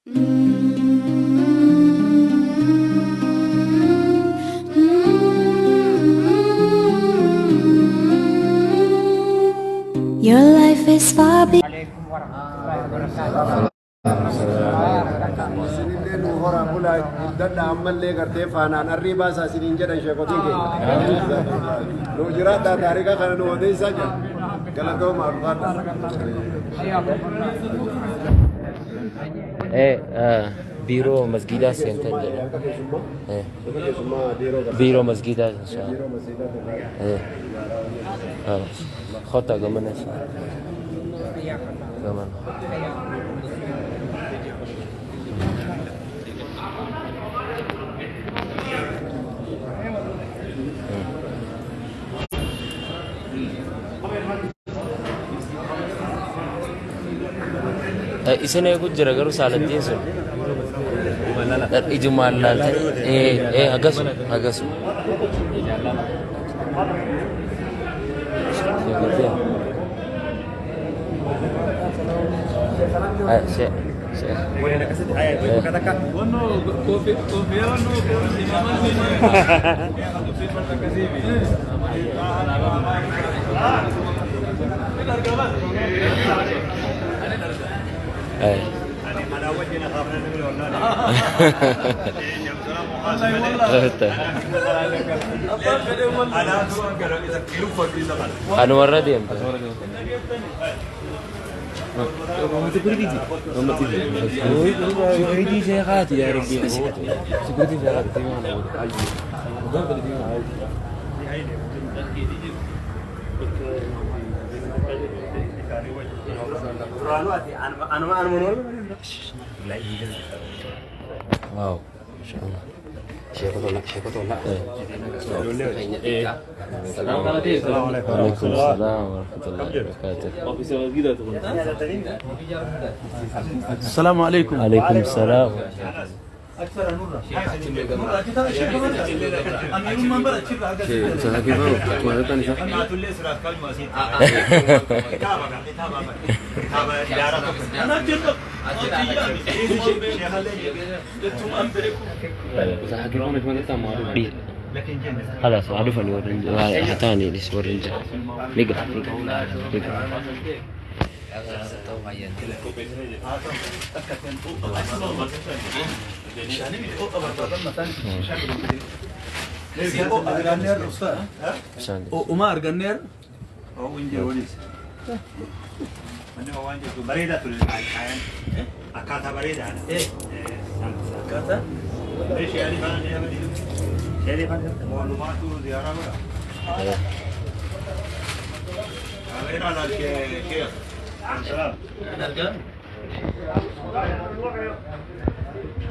Your life is far beyond. عليكم ورحمة الله وبركاته. Isinillee nu horaa bulaa guddadha ammallee gartee faanaan arrii baasaa isiniin jedhan sheekotiin keenya. Nu jiraadhaa taarika kana nu odeessaa jira. Galatooma ulfaadha. Biiroo masgiidaa seentan jedha. Akka keessummaa Eh, akka keessummaa biiroo gartee biiroo masgiidaa inshallah. biiroo masjiidaa irraa. Eh, خلاص خطأ gamana gamana. Isin eegu jira garuu saalattiin sun ijumaan laaltanii akkasuma akkasuma. Anumarra deemta. Security sheekaati yaa rabbi. Security sheekaati. Waaw. Inshallah. وعليكم السلام ورحمة الله وبركاته. السلام عليكم. عليكم السلام. خلاص عرفني ورنج اعطاني ليش ورنج نقرا نقرا نقرا. وما أرجنير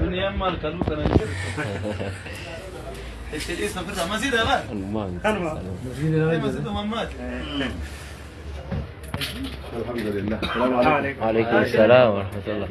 دنيا مال كلو كان مسجد هذا مسجد مات. الحمد لله. السلام عليكم. وعليكم السلام ورحمة الله.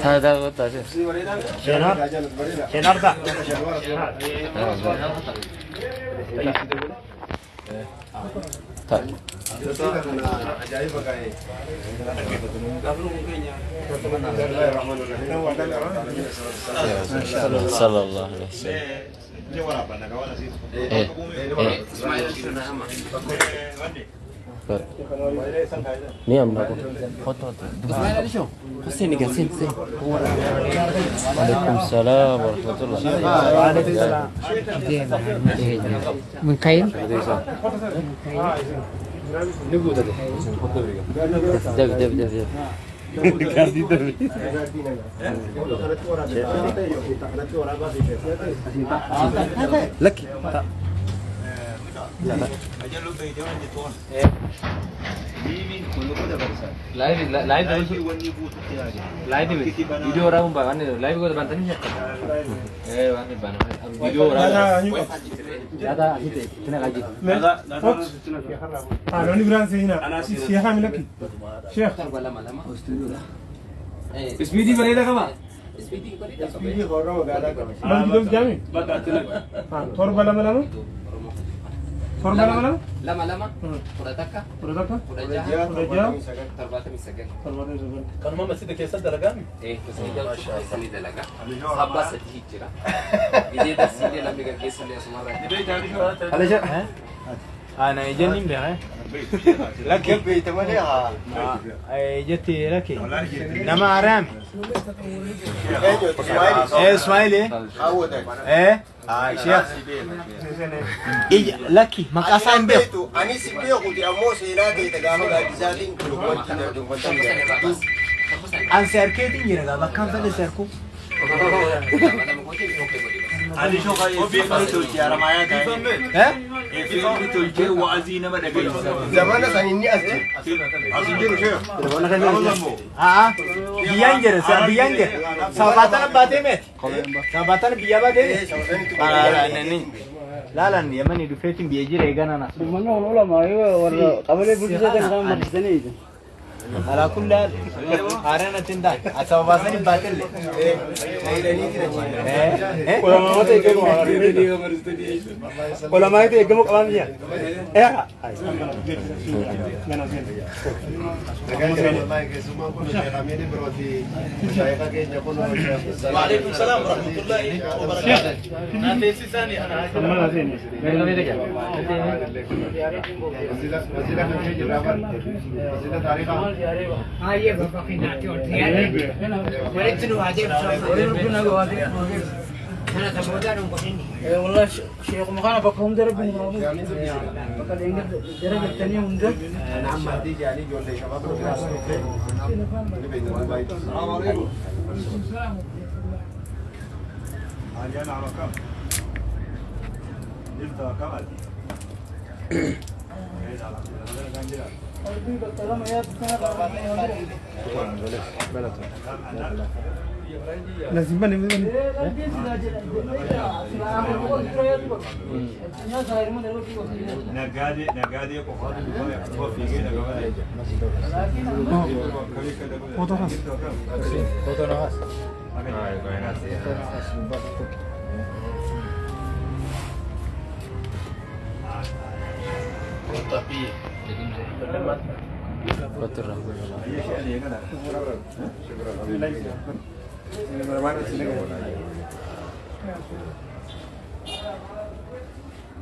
تعال تعال تعال. طيب. Ajaa'iba ka'e. صلى الله عليه وسلم. إيه إيه. نعم نقول. عليكم السلام ورحمة الله. من كاين؟ دب دب دب دب. لك Live live live video waraabuun waan live goota bantanii waan bana video waraabuu yaada asitti itti naqaa jiru. Loni biraan seenaa. Sheekhaa milaki. Sheekh. Ismiitii bareeda qaba. Maal gidduu jaami? 7 2 2. 7 2 2. 2 2 11 11 16 16 79. 79. Kanuma masjida keessa dalagaami? Masjida keessa ni dalaga. Abbaa sadii jira. Bidee darsiilee namni gaggeessullee asuma irraa. Ana ijanni hin beekaa. Lakki Beeyta malee haa. jetti lakki nama araame. Ismail. Hawwatan. Sheekh. Ija lakki maqaa isaa hin beeku. Anis hin beekuti ammoo seenaa ta'e gaafa gaaddisaatiin wanti An si harkeetiin jira gaafa akkaan fedhe si harkuu. Zamana san inni as jiru. As hin jiru sheekh. Biyyaan jira biyyaan jira. Sabaatana baatee meeti. Sabaatana biyya baatee meeti. Laalan Yemanii dhufeetiin biyya jira eegana na. Qabalee bulchisaa kan isaan maddisiisanii. على كل حال هارنا تندان أسباب باطل علماء eegamu qaban jiya. وعليكم السلام ورحمة الله وبركاته. والله شيخ مخانا بكهم درب درجة الثانية من ده. السلام عليكم. لازم بني بني.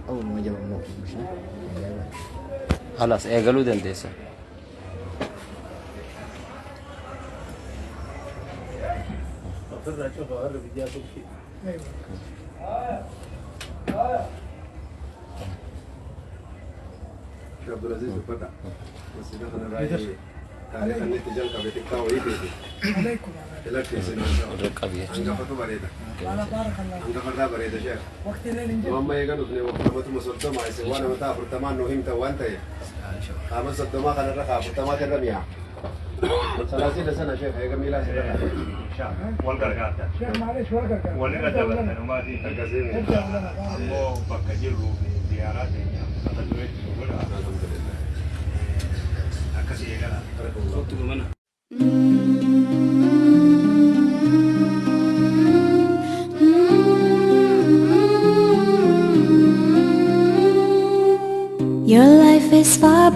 أول ما جاب الموقف مش خلاص eegaluu dandeessa. عبد العزيز تفضل. بس دخل الرأي تاريخ الاتجاه قبل ويدي. عليكم. Hangafatu bareeda. Hangafarraa bareeda sheekh. Amma eegan dhufne waqtamatu soddoma isin waan amataa afurtamaan nu himtan waan ta'e qaama soddomaa kanarra ka afurtamaati irra mi'a. Salaasiila sana sheekh eega miilaa sirra Wal gargaarta. Sheekh معلش wal gargaarta. Walirra dabartan umaatiin. Akkasii. Ammoo bakka jirru ziyaaraa teenya mata dureetti nu godha. Akkasii eegala. Your life is far